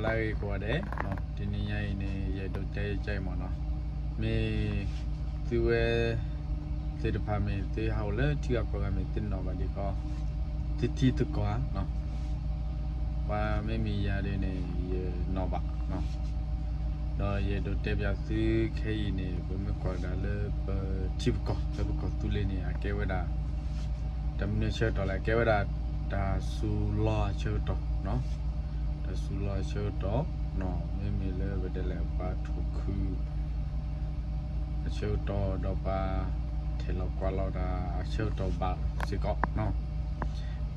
လၢဂ့ၤကိးဂၤဒဲး, တနံၤညါအံၤန့ၣ် ယအဲၣ်ဒိးတဲယကဲအံၤမ့ၢ်နီၤ, မ့ၢ်သုဝဲသ့ၣ်တဖၣ်မ့ၢ်သုဟးအိၣ်လၢထံဂၤကီၢ်ဂၤမ့ၢ် သုနီၣ်ဘၣ်ဒံးဃီ, သုထံသုကီၢ်ဧါ, ပှၤမ့မ့ၢ်ယၤဒ်န့ၣ် ယနီၣ်ဘၣ်, ဒီးယအဲၣ်ဒိးတဲပၠးသုခဲအံၤန့ၣ် ပမ့ၢ်ကွၢ်ကဒါလၢပထံပကီၢ် လၢပကီၢ်သူလ့ၤန့ၣ် အကဲဝဲဒၣ် တၢ်မနုၤအဆၢကတီၢ်လဲၣ်, အကဲဝဲဒၣ်တၢ်စူၤလီၤအဆၢကတီၢ်, တၢ်စူၤလီၤအဆၢကတီၢ်, မ့မ့ၢ်လၢပတဲလဲၣ် ပှၤထိၣ်ခု အဆၢကတီၢ် ဒီးပှၤထဲးလီၤကွၢ်လီၤတၢ်အဆၢကတီၢ်ဘၣ်စ့ၢ်ကီး,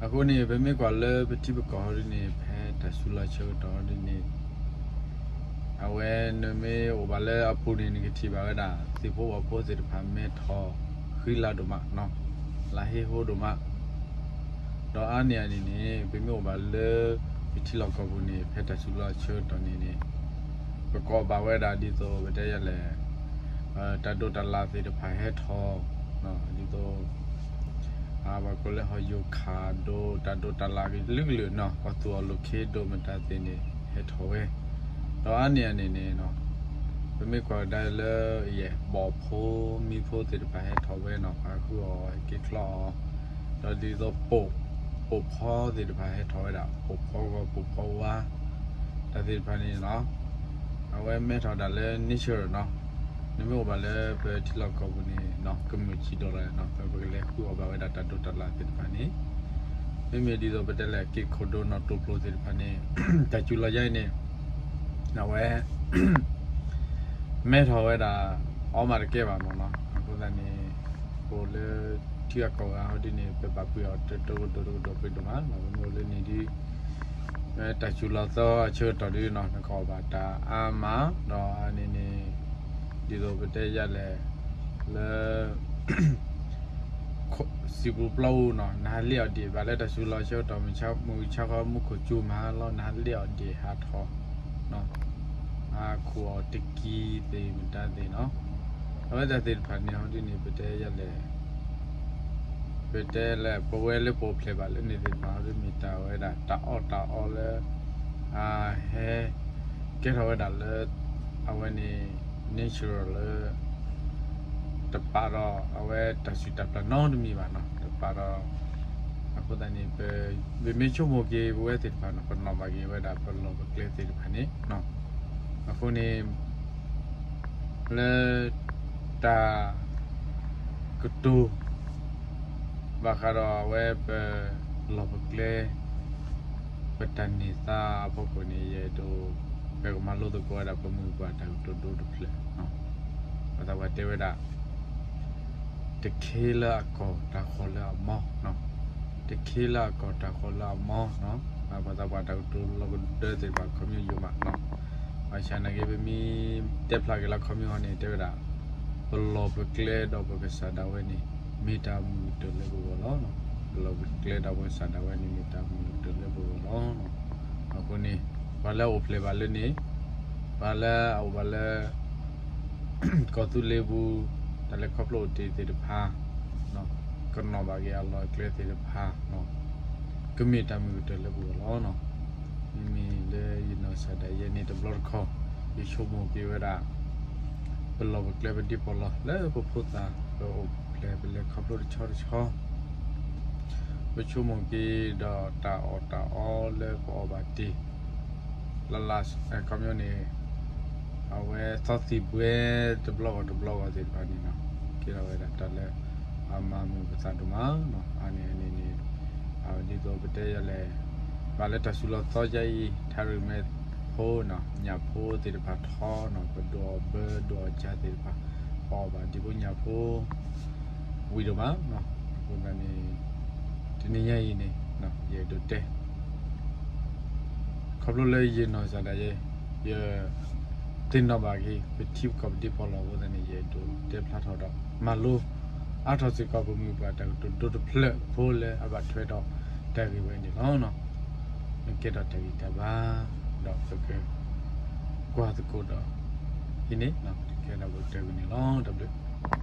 အဃိန့ၣ် ပမ့ၢ်ကွၢ်လၢပထံပကီၢ်ဟီဒ်န့ၣ် ဖဲတၢ်စူၤလီၤအဆၢကတီၢ်ဟီဒ်န့ၣ် အဝဲနမ့ၢ်အိၣ်ဘၣ်လၢအပူၤန့ၣ် နကထံၣ်ဘၣ်ဝဲဒၣ် သ့ၣ်ဖိဝၣ်ဖိသ့ၣ်တဖၣ်မဲထီၣ်ဃံလၤဒိၣ်မး, လါဟ့ဟိဒိၣ်မး, ဒီးအါန့ၢ်အန့ၣ်န့ၣ် ပမ့ၢ်အိၣ်ဘၣ်လၢ ပထံလီၢ်ကီၢ်ပူၤန့ၣ် ဖဲတၢ်စူၤလီၤအဆၢကတီၢ်န့ၣ်န့ၣ် ပကိးဘၣ်ဝဲဒၣ်ဒ်သိးပတဲယၤလဲၣ်, တၢ်ဒိးတၢ်လၣ်သ့ၣ်တဖၣ်ဟဲထီၣ်, ဒ်သိး ပှၤကိးလၢဟီၣ်ယိၤခးဒိး တၢ်ဒိးတၢ်လၣ်ကလုာ်ကလုာ်နီၤ, ပှၤသူၣ်အီၣ်လိာ်ခ့ဒိးမတၤသ့ၣ်န့ၣ် ဟဲထီၣ်ဝဲ, ဒီးအါန့ၢ်အန့ၣ်န့ၣ် ပမ့ၢ်ကွၢ်ကဒါလၢယဲၢ်ဘီၣ်ဖိမံဖိသ့ၣ်တဖၣ်ဟဲထီၣ်ဝဲနီၤ, ပှၤဃုအီၣ်ဟဲက့ၤချီအီၣ်, ဒီးဒ်သိးပိာ်ဖီသ့ၣ်တဖၣ်ဟဲထီၣ်ဝဲဒၣ်, ပိာ်ဖီဂီၤပိာ်ဖီဝါ, တၢ်သ့ၣ်တဖၣ်န့ၣ် အဝဲမဲထီၣ်ဒၣ်လၢ nature နီၤ, နမ့ၢ်အိၣ်ဘၣ်လၢပထံလီၢ်ကီၢ်ပူၤန့ၣ် ကမုာ်ဆံးဒိၣ်လီၤ, ပကလဲၤဃုအီၣ်ဘၣ်ဝဲဒၣ်တၢ်ဒိးတၢ်လၣ်သ့ၣ်တဖၣ်န့ၣ်, မ့မ့ၢ်ဒ်သိးပတဲလဲၣ် က့ၤခိၣ်ဒိၣ်နီၣ်တိၢ်ဖျိသ့ၣ်တဖၣ်န့ၣ်, တၢ်စူၤလီၤယါအံၤန့ၣ် အဝဲ မဲထီၣ်ဝဲဒၣ် အီမးတကဲဘၣ်မ့ၢ်နီၤ, အဃိသတးန့ၣ် ပအိၣ်လၢထံဂၤကီၢ်ဂၤဟီဒ်န့ၣ် ပဘၣ်ပှ့ၤအီၤတကဒိၣ်တကဒိၣ်ပှ့ၤဒိၣ်မးနီၤ, ပမ့ၢ်အိၣ်လၢန့ၣ်ဒ် တၢ်စူၤလီၤသီအဆၢကတီၢ်ဒ်နီၤ နကအီၣ်ဘၣ်တၢ်အါမး, ဒီးအန့ၣ်န့ၣ် ဒ်သိးပတဲယၤလဲၣ် လၢ စံာ်ပူၤပျီပူၤနီၤ နဟးလ့အီၣ်ဒံးဘၣ်လၢတၢ်စူၤလီၤအဆၢကတီၢ် မုၢ်ဆါခီမူခိၣ်စူၤမးလီၤ နဟးလ့အီၣ်ဒံးဟးထီၣ် ဟးခိၣ်အီၤတကံသ့ၣ်မတၤသ့ၣ်နီၤ, အဝဲတၢ်သ့ၣ်တဖၣ်န့ၣ်ဟီဒ်န့ၣ် ပတဲယၤလဲၣ် ပတဲလၢပဝဲလၢပအိၣ်ဖျဲၣ်ဘၣ်လၢန့ၣ်သ့ၣ်တဖၣ်ဟီဒ်မ့ၢ်တၢ်ဝဲဒၣ် တၢ်အီၣ်တၢ်အီလၢ အဟဲ ကဲထီၣ်ဝဲဒၣ်လၢ အဝဲန့ၣ် nature လၢ တပာ်ဒီးအဝဲတၢ်စုၣ်တၢ်ပျၢ်နီတမံၤဘၣ်နီၤ တပာ်ဒီး အဃိသတးန့ၣ် ပမ့ၢ်ဆိကမိၣ်က့ၤပဝဲသ့ၣ်တဖၣ်နီၤ ပနီၣ်ဘၣ်က့ၤဝဲဒၣ်ပလီၢ်ပကျဲသ့ၣ်တဖၣ်န့ၣ် အဃိန့ၣ် လၢ တၢ် ကတိၤ ဘၣ်ဃးဒီးအဝဲပ လီၢ်ပကျဲ ပတၢ်န့ၢ်သါအဖီခိၣ်န့ၣ် ယအဲၣ်ဒိး ပကမၤလိသကိးဝဲဒၣ်ပမိၢ်ပှၢ်တၢ်ကတိၤဒိတဖျၢၣ် ပှၤသးပှၢ်တဲဝဲဒၣ် တခ့လၢအကီၢ်တၢ်ဃီၤလၢအမီ တခ့လၢအကီၢ်တၢ်ဃီၤလၢအမီ ပှၤသးပှၢ်တၢ်ကတိၤလီၤကဒၢသ့ၣ်တဖၣ်ခီပညီယိာ်မး ဘၣ်ဆၣ်နာ်က့ ပမ့ၢ်တဲဖျါက့ၤလၢခီပညီန့ၣ် တဲဝဲဒၣ် ပလီၢ်ပကျဲဒီးပကစၢ်ဒၣ်ဝဲန့ၣ် မ့ၢ်တၢ်မုာ်ကတၢၢ်လၢပဂီၢ်လီၤ. ပလီၢ်ပကျဲဒီးပကစၢ်ဒၣ်ဝဲန့ၣ် မ့ၢ်တၢ်မုာ်ကတၢၢ်လၢပဂီၢ်လီၤ. အဃိန့ၣ် ပှၤလၢအအိၣ်ဖျဲၣ်ဘၣ်လၢန့ၣ် ပှၤလၢအအိၣ်ဘၣ်လၢ ကီၢ်သူလ့ၤပူၤ တၢ်လဲၤခီဖျိအိၣ်တ့ၢ်သ့ၣ်တဖၣ် ကနီၣ်ဘၣ်က့ၤအလီၢ်အကျဲသ့ၣ်တဖၣ် ကမ့ၢ်တၢ်မုာ်ကတၢၢ်လၢပဂီၢ်လီၤ. မ့မ့ၢ်လၢယနီၢ်ကစၢ်ဒၣ်ယဲန့ၣ်တဘျီတခီၣ် ယဆိကမိၣ်က့ၤဝဲဒၣ် ပလီၢ်ပကျဲပဒံပီၢ်လီၤ လၢပဖိသၣ် ပအိၣ်ဖျဲၣ်ပလဲၤခီဖျိတဆီတဆီ ပဆိကမိၣ်က့ၤဒီးတၢ်အီၣ်တၢ်အီလၢပအီၣ်ဘၣ်တ့ၢ် လၢလၢ ခီပညီန့ၣ် အဝဲသီသံၣ်ဘှဲတဘျီဂီၢ်တဘျီဂီၢ်သ့ၣ်တဖၣ်န့ၣ် ကဲထီၣ်ဝဲဒၣ်တၢ်လၢအမၤမုာ်ပသးဒိၣ်မး အါန့ၢ်အန့ၣ်န့ၣ် ဒ်သိးပတဲယၤလဲၣ် ဘၣ်လၢတၢ်စူၤလီၤသီယါအံၤ ထါရံၣ်မဲာ်ဖိ ညၣ်ဖိသ့ၣ်တဖၣ်ထီနီၤ ပဒိးအီၣ်ဘၢဒိးအီၣ်ကၠါသ့ၣ်တဖၣ် ပအီၣ်ဘၣ်ဒံးဖိညၣ်ဖိ ဝံၤဒိၣ်မး အဃိသတးန့ၣ် တနံၤညါအံၤန့ၣ် ယအဲၣ်ဒိးတဲ ခီဖျိလၢယနီၢ်ကစၢ်ဒၣ်ယဲ ယသ့ၣ်နီၣ်ဘၣ်က့ၤ ပထံပကီၢ်ပဒံပီၢ်လီၤအဃိသတးန့ၣ် ယအဲၣ်ဒိးတဲဖျါထီၣ်ဒီး မၤလိအါထီၣ်စ့ၢ်ကီး ပမိၢ်ပှၢ်တၢ်ကတိၤဒိတဖျၢၣ်ဖိလၢအဘၣ်ထွဲဒီးတၢ်ဂ့ၢ်ဝဲန့ၣ်လီၤ. ကဲထီၣ်တၢ်ဂံၢ်တၢ်ဘါ ဒီးပကကွၢ်သကိးဒီး ဟံးန့ၢ် ကဲထီၣ်ပကတၢၢ်ဝဲန့ၣ်လီၤ. တၢ်ဘျုး